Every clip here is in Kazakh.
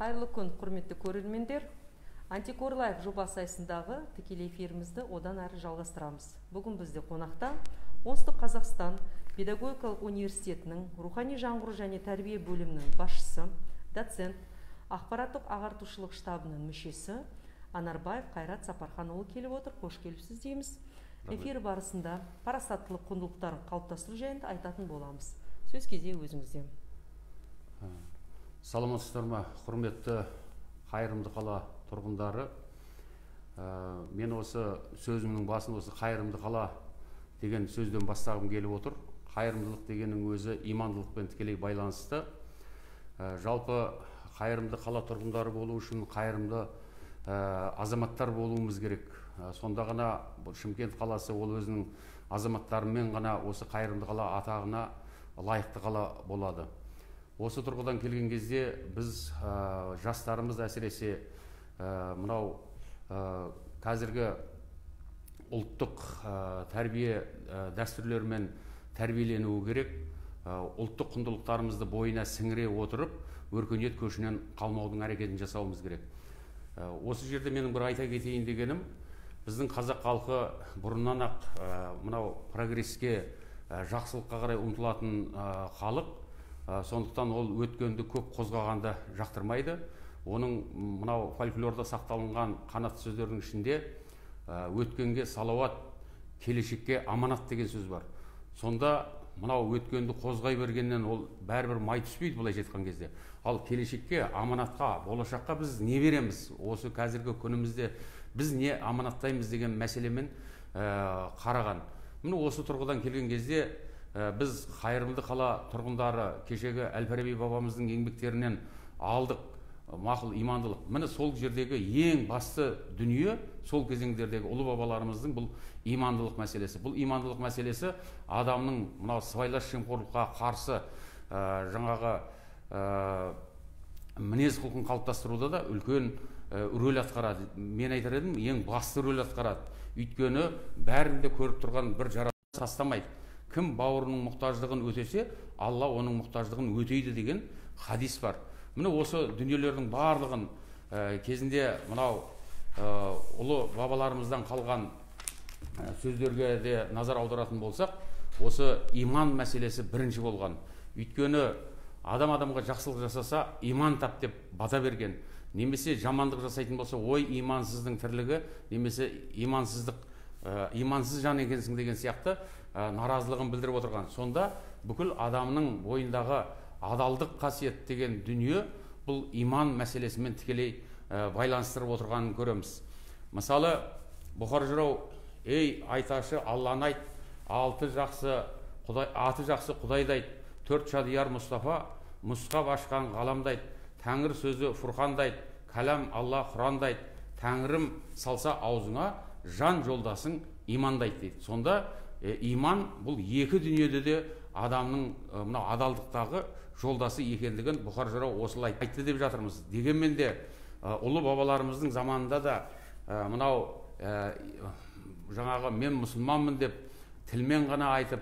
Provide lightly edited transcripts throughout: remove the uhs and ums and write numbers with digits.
Қайырлы күн, құрметті көрермендер. Антикор Лайф жобасы аясындағы тікелей эфирімізді одан әрі жалғастырамыз. Бүгін бізде қонақта Оңтүстік Қазақстан педагогикалық университетінің рухани жаңғыру және тәрбие бөлімінің басшысы, доцент, ақпараттық ағартушылық штабының мүшесі Анарбаев Қайрат Сапарханұлы келіп отыр. Қош келіпсіз дейміз. Эфир барысында парасаттылық құндылықтарын қалыптастыру жайында айтатын боламыз. Сөз кезегі өзіңізде. Саламатсыздар ма, құрметті қайырымды қала тұрғындары. Мен осы сөзімнің басын осы қайырымды қала деген сөзден бастағым келіп отыр. Қайырымдылық дегеннің өзі имандылықпен тікелей байланысты. Жалпы қайырымды қала тұрғындары болу үшін қайырымды азаматтар болуымыз керек. Сонда ғана Шымкент қаласы ол өзінің азаматтарымен ғана осы қайырымды қала атағына лайықты қала болады. Осы тұрғыдан келген кезде біз жастарымыз әсіресе мынау қазіргі ұлттық тәрбие дәстүрлерімен тәрбиеленуі керек. Ұлттық құндылықтарымызды бойына сіңіре отырып, өркениет көшінен қалмаудың әрекетін жасауымыз керек. Осы жерде менің бір айта кетейін дегенім, біздің қазақ халқы бұрыннан ақ мынау прогреске, жақсылыққа қарай ұмтылатын халық. Сондықтан ол өткенді көп қозғағанды жақтырмайды. Оның мынау фольклорда сақталынған қанатты сөздердің ішінде өткенге салауат, келешекке аманат деген сөз бар. Сонда мынау өткенді қозғай бергеннен ол бәрібір май түспейді былайша айтқан кезде. Ал келешекке, аманатқа, болашаққа біз не береміз? Осы қазіргі күнімізде біз не аманаттаймыз деген мәселемен қараған. Міне осы тұрғыдан келген кезде біз қайырымды қала тұрғындары кешегі Әл-Фараби бабамыздың еңбектерінен алдық мақұл имандылық. Міне сол жердегі ең басты дүние сол кезеңдердегі ұлы бабаларымыздың бұл имандылық мәселесі. Бұл имандылық мәселесі адамның мынау сыбайлас жемқорлыққа қарсы жаңағы мінез құлқын қалыптастыруда да үлкен рөл атқарады. Мен айтар едім, ең басты рөл атқарады. Өйткені бәрінде көріп тұрған бір жаратылыс тастамайды. Кім бауырының мұқтаждығын өтесе, Алла оның мұқтаждығын өтейді деген хадис бар. Міне осы дүниелердің барлығын кезінде мынау ұлы бабаларымыздан қалған сөздерге де назар аударатын болсақ, осы иман мәселесі бірінші болған. Өйткені адам адамға жақсылық жасаса, иман тап деп бата берген. Немесе жамандық жасайтын болса, ой имансыздың тірлігі, немесе имансыздық, имансыз жан екенсің деген сияқты наразылығын білдіріп отырған. Сонда бүкіл адамның бойындағы адалдық қасиет деген дүние бұл иман мәселесімен тікелей байланыстырып отырғанын көреміз. Мысалы, Бұхар жырау: "Ей, айташы, Алланы айт, алты жақсы Құдай, аты жақсы Құдайды айт, төрт шадияр Мұстафа, мұсқап ашқан ғаламды айт, Тәңір сөзі Фұрқанды айт, кәлам Алла Құранды айт, Тәңірім салса аузыңа, жан жолдасың иманды айт" дейді. Сонда иман бұл екі дүниеде де адамның мынау адалдықтағы жолдасы екендігін Бұхар жырау осылай айтты деп жатырмыз. Дегенмен де ұлы бабаларымыздың заманында да мынау жаңағы мен мұсылманмын деп тілмен ғана айтып,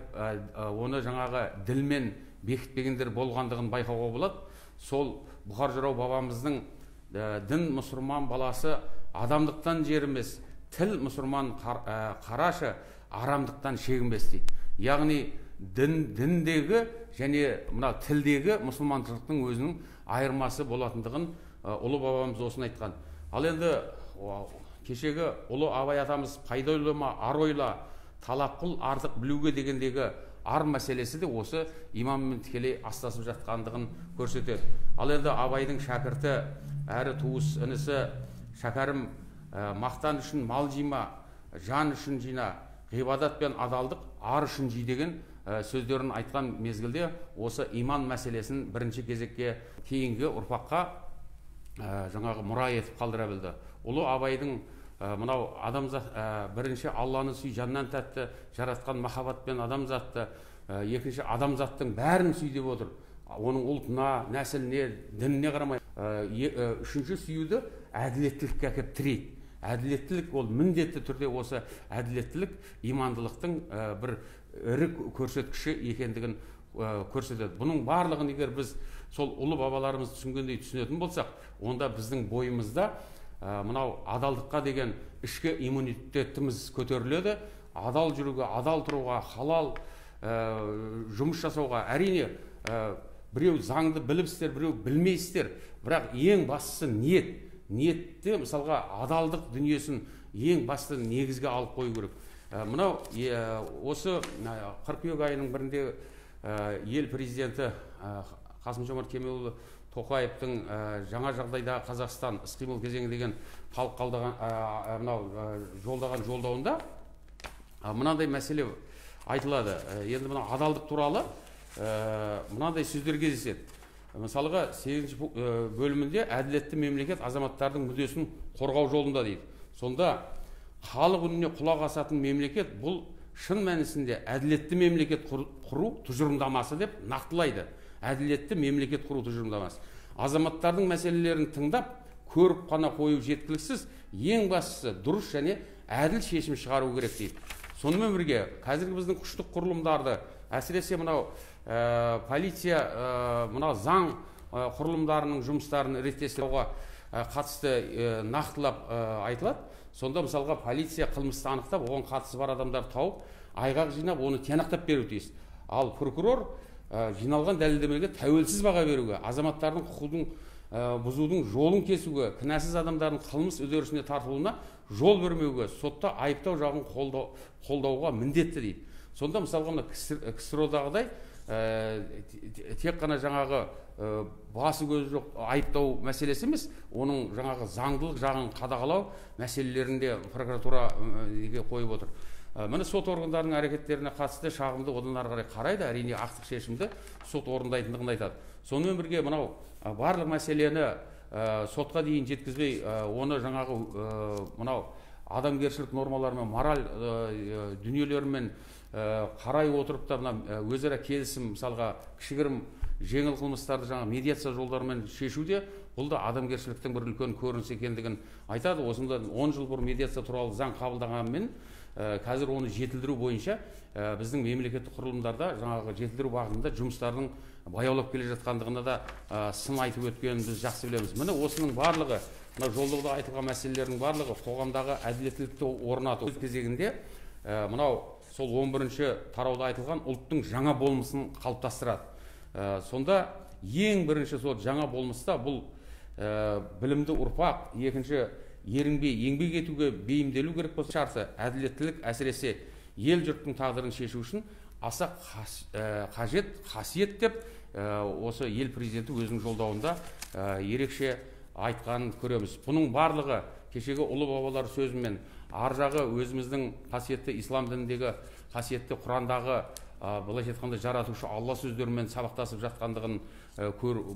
оны жаңағы ділмен бекітпегендер болғандығын байқауға болады. Сол Бұхар жырау бабамыздың дін мұсылман баласы адамдықтан жерімес, тіл мұсылман қарашы арамдықтан шегінбес дейді. Яғни діндегі және мына тілдегі мұсылманшылықтың өзінің айырмасы болатындығын ұлы бабамыз осыны айтқан. Ал енді кешегі ұлы Абай атамыз пайда ойлама, ар ойла, талап қыл артық білуге дегендегі ар мәселесі де осы иманмен тікелей астасып жатқандығын көрсетеді. Ал енді Абайдың шәкірті әрі туыс інісі Шәкәрім мақтан үшін мал жима, жан үшін жина, ғибадат пен адалдық ар үшін жи деген сөздерін айтқан мезгілде осы иман мәселесін бірінші кезекке кейінгі ұрпаққа жаңағы мұра етіп қалдыра білді. Ұлы Абайдың мынау адамзат бірінші Алланы сүй, жаннан тәтті, жаратқан махаббатпен адамзатты, екінші адамзаттың бәрін сүй деп отыр. Оның ұлтына, нәсіліне, дініне қарамай. Үшінші сүюді әділеттілікке әкеп тірейді. Әділеттілік ол міндетті түрде осы әділеттілік имандылықтың бір ірі көрсеткіші екендігін көрсетеді. Бұның барлығын егер біз сол ұлы бабаларымыз түсінгендей түсінетін болсақ, онда біздің бойымызда мынау адалдыққа деген ішкі иммунитетіміз көтеріледі. Адал жүруге, адал тұруға, халал жұмыс жасауға, әрине біреу заңды біліп істер, біреу білмей істер, бірақ ең бастысы ниет. Ниетте мысалға адалдық дүниесін ең басты негізге алып қою керек. Мынау осы қыркүйек айының бірінде ел президенті Қасым-Жомарт Кемелұлы Тоқаевтың жаңа жағдайда Қазақстан іс-қимыл кезеңі деген халық қалдаған мынау жолдаған жолдауында мынандай мәселе айтылады. Енді мына адалдық туралы мынандай сөздер кездеседі. Мысалға 8-ші бөлімінде әділетті мемлекет азаматтардың мүддесін қорғау жолында дейді. Сонда халық үніне құлақ асатын мемлекет бұл шын мәнісінде әділетті мемлекет құру тұжырымдамасы деп нақтылайды. Әділетті мемлекет құру тұжырымдамасы. Азаматтардың мәселелерін тыңдап, көріп қана қою жеткіліксіз, ең бастысы дұрыс және әділ шешім шығару керек дейді. Сонымен бірге қазіргі біздің күштік құрылымдарды, әсіресе мынау полиция, мынау заң құрылымдарының жұмыстарын реттестіруге қатысты нақтылап айтылады. Сонда мысалға полиция қылмысты анықтап, оған қатысы бар адамдар тауып, айғақ жинап, оны тиянақтап беру тиіс. Ал прокурор жиналған дәлелдемеге тәуелсіз баға беруге, азаматтардың құқығын бұзудың жолын кесуге, кінәсіз адамдардың қылмыс үдерісіне тартылуына жол бермеуге, сотта айыптау жағын қолдауға міндетті дейді. Сонда мысалға мына КСРО-дағыдай тек қана жаңағы басы көзі жоқ айыптау мәселесі емес, оның жаңағы заңдылық жағын қадағалау мәселелерін де прокуратура неге қойып отыр. Міне сот органдарының әрекеттеріне қатысты шағымды одан ары қарай қарайды, әрине ақтық шешімді сот орындайтындығын айтады. Сонымен бірге мынау барлық мәселені сотқа дейін жеткізбей, оны жаңағы мынау адамгершілік нормаларымен, мораль дүниелерімен қарай отырып та мына өзара келісім, мысалға кішігірім жеңіл қылмыстарды жаңа медиация жолдарымен шешуде, бұл да адамгершіліктің бір үлкен көрінісі екендігін айтады. Осында 10 жыл бұрын медиация туралы заң қабылдағанмен, қазір оны жетілдіру бойынша біздің мемлекеттік құрылымдарда жаңағы жетілдіру бағытында жұмыстардың баяулап келе жатқандығына да сын айтып өткенін біз жақсы білеміз. Міне осының барлығы, мына жолдауда айтылған мәселелердің барлығы қоғамдағы әділеттілікті орнату. Өз кезегінде мынау сол 11-ші тарауда айтылған ұлттың жаңа болмысын қалыптастырады. Сонда ең бірінші сол жаңа болмыста бұл білімді ұрпақ, екінші ерінбей еңбек етуге бейімделу керек болса, шарты әділеттілік әсіресе ел жұрттың тағдырын шешу үшін аса қажет қасиет деп осы ел президенті өзінің жолдауында ерекше айтқанын көреміз. Бұның барлығы кешегі ұлы бабалар сөзімен, ар жағы өзіміздің қасиетті ислам дініндегі қасиетті Құрандағы былайша айтқанда жаратушы Алла сөздерімен сабақтасып жатқандығын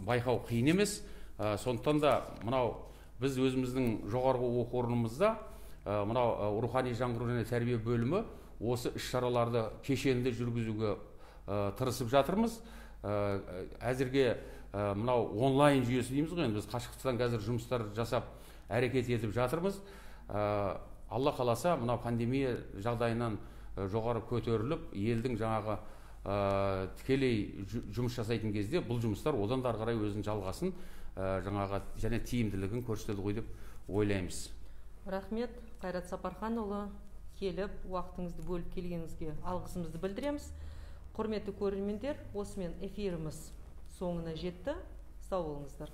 байқау қиын емес. Сондықтан да мынау біз өзіміздің жоғарғы оқу орнымызда мынау рухани жаңғыру және тәрбие бөлімі осы іс-шараларды кешенді жүргізуге тырысып жатырмыз. Әзірге мынау онлайн жүйесі дейміз ғой, енді біз қашықтықтан қазір жұмыстар жасап әрекет етіп жатырмыз. Алла қаласа мынау пандемия жағдайынан жоғары көтеріліп, елдің жаңағы тікелей жұмыс жасайтын кезде бұл жұмыстар одан да ары қарай өзінің жалғасын жаңағы және тиімділігін көрсетеді ғой деп ойлаймыз. Рахмет, Қайрат Сапарханұлы, келіп уақытыңызды бөліп келгеніңізге алғысымызды білдіреміз. Құрметті көрермендер, осымен эфиріміз соңына жетті. Сау болыңыздар.